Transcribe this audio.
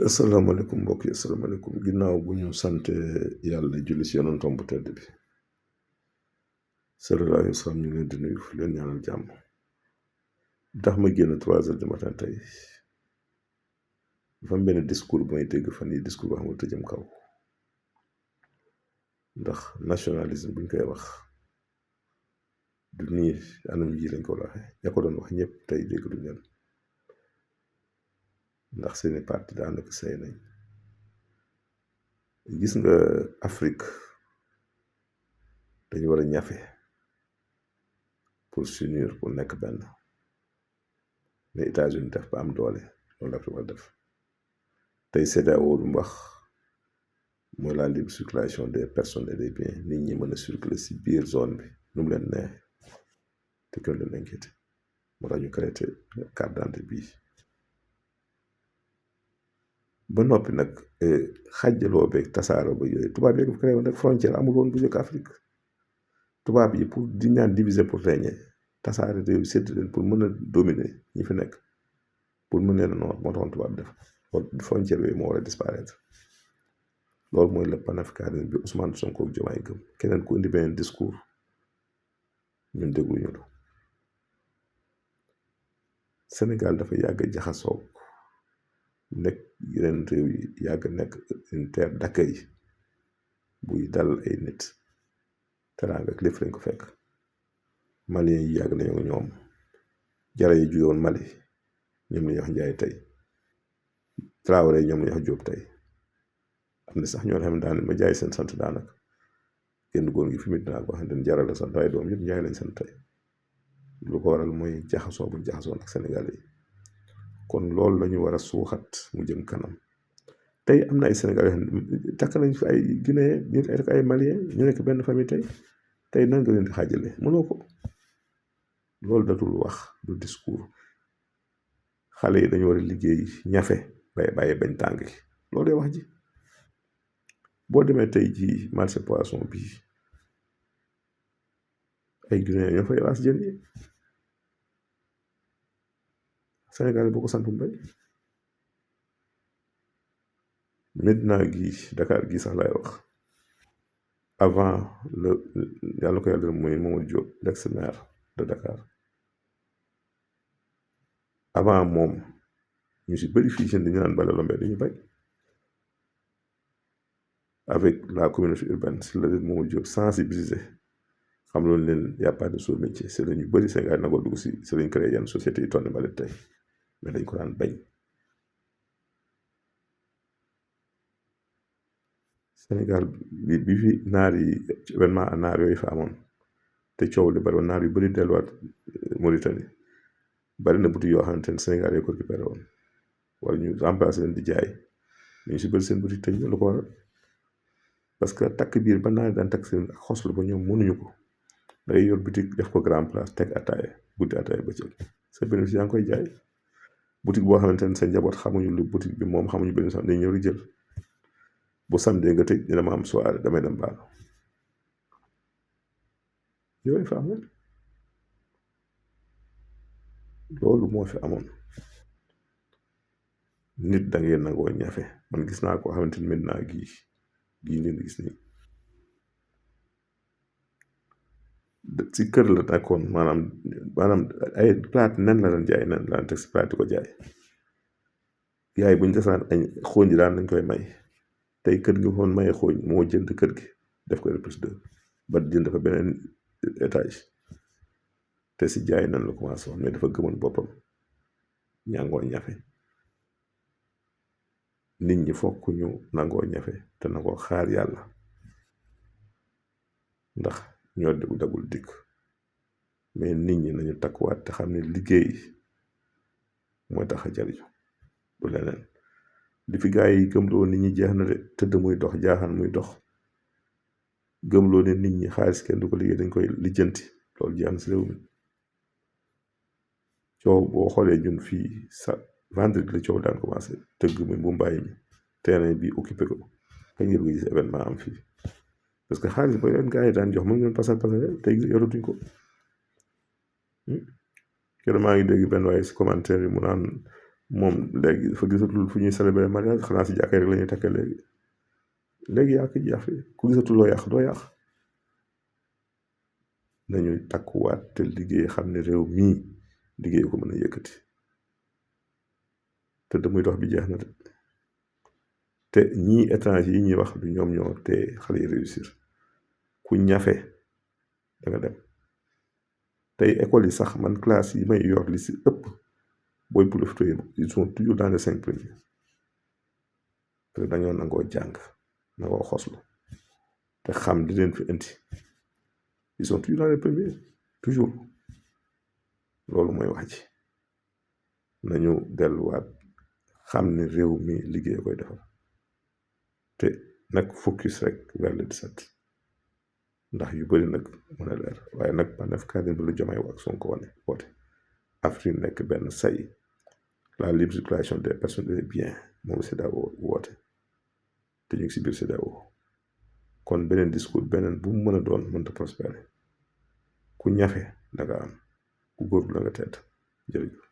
asalaamaaleykum mbokk yi asalaamaaleykum ginnaaw bu ñu sante yàlla julli si yonentam bu tedd bi sallallahu alayhi wa sallam ñu ngi leen di nuyu leen ñaanal jàmm tax ma génn 3 heures du matin tey dafa am benn discours bu may dégg fan yi discours boo xam ne tëjëm kaw ndax nationalisme buñ koy wax du nii anam yi lañ ko waxee ña ko doon wax ñëpp tey dégg du leen ndax seeni parti daanaka say nañ gis nga Afrique dañu war a ñafe pour s'unir pour nekk benn ne États-Unis def ba am doole loolu la war def tey CEDEAO lu mu wax mooy la libre circulation des personnes et des biens nit ñi mën a circuler si biir zone bi nu mu leen neex te kenn leen inquiété moo tax ñu créé carte d'identité bii ba noppi nag xàjjaloo beeg tasaaroo ba yooyu tubaab yi ko créé woon rek frontière amul woon bu njëkk Afrique tubaab yi pour di ñaan diviser pour régner tasaare réew sédd leen pour mën a dominer ñi fi nekk pour mën leen a noot moo taxoon tubaab def frontière yooyu moo war a disparaître loolu mooy le panafricanisme bi Ousmane Sonko ak Diomaye gëm keneen ku indi beneen discours ñun dégluñu la Sénégal dafa yàgg jaxasoo nekk yeneen réew yi yàgg nekk une terre d'accueil buy dal ay nit teraanga ak lépp lañ ko fekk Maliens yi yàgg nañu ñoom jara yi jóge woon Mali ñoom la ñuy wax Njaay tey Traoré ñoom la ñuy wax Jóob tey am na sax ñoo xam ne daan ma jaay seen sant daanaka kenn góor gi fi mu dinaa ko wax ne jara la sant waaye doom yëpp Njaay lañ sant tey lu ko waral mooy jaxasoo bu jaxasoo ak Sénégal yi kon loolu la ñu war a suuxat mu jëm kanam tey am na ay Sénégalais yoo xam ne takk nañ fi ay Guinéen ñu nekk ay Malien ñu nekk benn famille tey nan nga leen di xaajale mënoo ko loolu datul wax du discours xale yi dañu war a liggéey ñafe bàyyi bañ tàng gi loolu wax ji boo demee tey ji marché poisson bii ay Guinéen ñoo fay waas jën yi Sénégal boo ko sant mbay Medina gi Dakar gi sax laay wax avant le yàlla ko yàlla mooy Mamadou Diop l'ex-maire de Dakar avant moom ñu si bëri fii seen dañu naan bala lombe dañu bay avec la communauté urbaine si la leen Mamadou Diop sensibilisé xam loolu leen y a pas de sous-métier c'est la ñu bëri Sénégal na ko dugg si c'est lañ créé yenn société yi tonne mbalit tey mais dañ ko daan bañ Sénégal bi fi naar yi événement naar yooyu fa amoon te coow li bari woon naar yu bëri delluwaat Mauritanie bari na boutique yoo xamante ne Sénégal yoo ko récupéré woon wala ñu remplacé leen di jaay ñu si bëri seen boutique tëj ñu lu ko waral parce que takk biir ba naar daan takk seen ak xoslu ba ñoom mënuñu ko day yor boutique def ko grand place teg ataaya guddi ataaya bëccëg sa bénéfice yaa ngi koy jaay boutique boo xamante ne sa njaboot xamuñu lu boutique bi moom xamuñu benn sax dañ ñëw di jël bu samedi nga tëj dina ma am soirée damay dem baal yooyu fa amoon loolu moo fi amoon nit da ngeen nangoo ñafe man gis naa ko xamante ni maintenant gii ngeen gis nii si kër la nekkoon maanaam ay plate nen la leen jaay nen la leen teg si plate ko jaay yaay buñ desaan añ xooñ ji daan nañ koy may tey kër gi foon maye xooñ moo jënd kër gi def ko R+2 ba jënd dafa beneen étage te si jaay nan la commencé woon mais dafa gëmoon boppam ñàngoo ñafe nit ñi fokk ñu nangoo ñafe te nangoo xaar yàlla ndax ñoo dagul dikk mais nit ñi nañu takkuwaat te xam ne liggéey mooy tax a jariñu du leneen li fi gaa yi gëmloo nit ñi jeex na de tëdd muy dox jaaxaan muy dox gëmloo ne nit ñi xaalis kenn du ko liggéey dañ koy lijjanti loolu jeex na si réew mi coow boo xoolee ñun fii sa vendredi la coow daan commencé tëgg mi bu mbaay mi terrain bi occupé ko kañ ngeen ko gis événement am fii parce que xaalis ba leen gaa yi daan jox mën ngeen pasal tey yoratuñ ko keroog maa ngi dégg benn waaye si commentaire yi mu naan moom léegi dafa gisatul fu ñuy célébrer mariage xanaa si jàkkee rek la ñuy takkee léegi yàq jeex fi ku gisatul loo yàq doo yàq. nañuy takkuwaat te liggéey xam ne réew mii liggéey ko mën a yëkkati te damuy dox bi jeex na de te ñii étranger yi ñuy wax du ñoom ñoo te xale yi réussir ku ñafe da nga dem tey école yi sax man classe yi may yor li si ëpp booy profité ils sont toujours dans les 5 premiers parce que dañoo nangoo jàng nangoo xoslu te xam li leen fi indi ils sont toujours dans les premiers toujours loolu mooy wax ji nañu delluwaat xam ne réew mi liggéey koy defar te nag focus rek vers le 17 ndax yu bëri nag mën a leer waaye nag Pastef cadre bi la Diomaye ak Sonko wane woote Afrique nekk benn say la libre circulation des personnes et des biens moom CEDEAO woote te ñu ngi si biir CEDEAO kon beneen discours beneen bu mu mën a doon mënta prospérer ku ñafe da nga am ku góorlu da nga tedd jërëjëf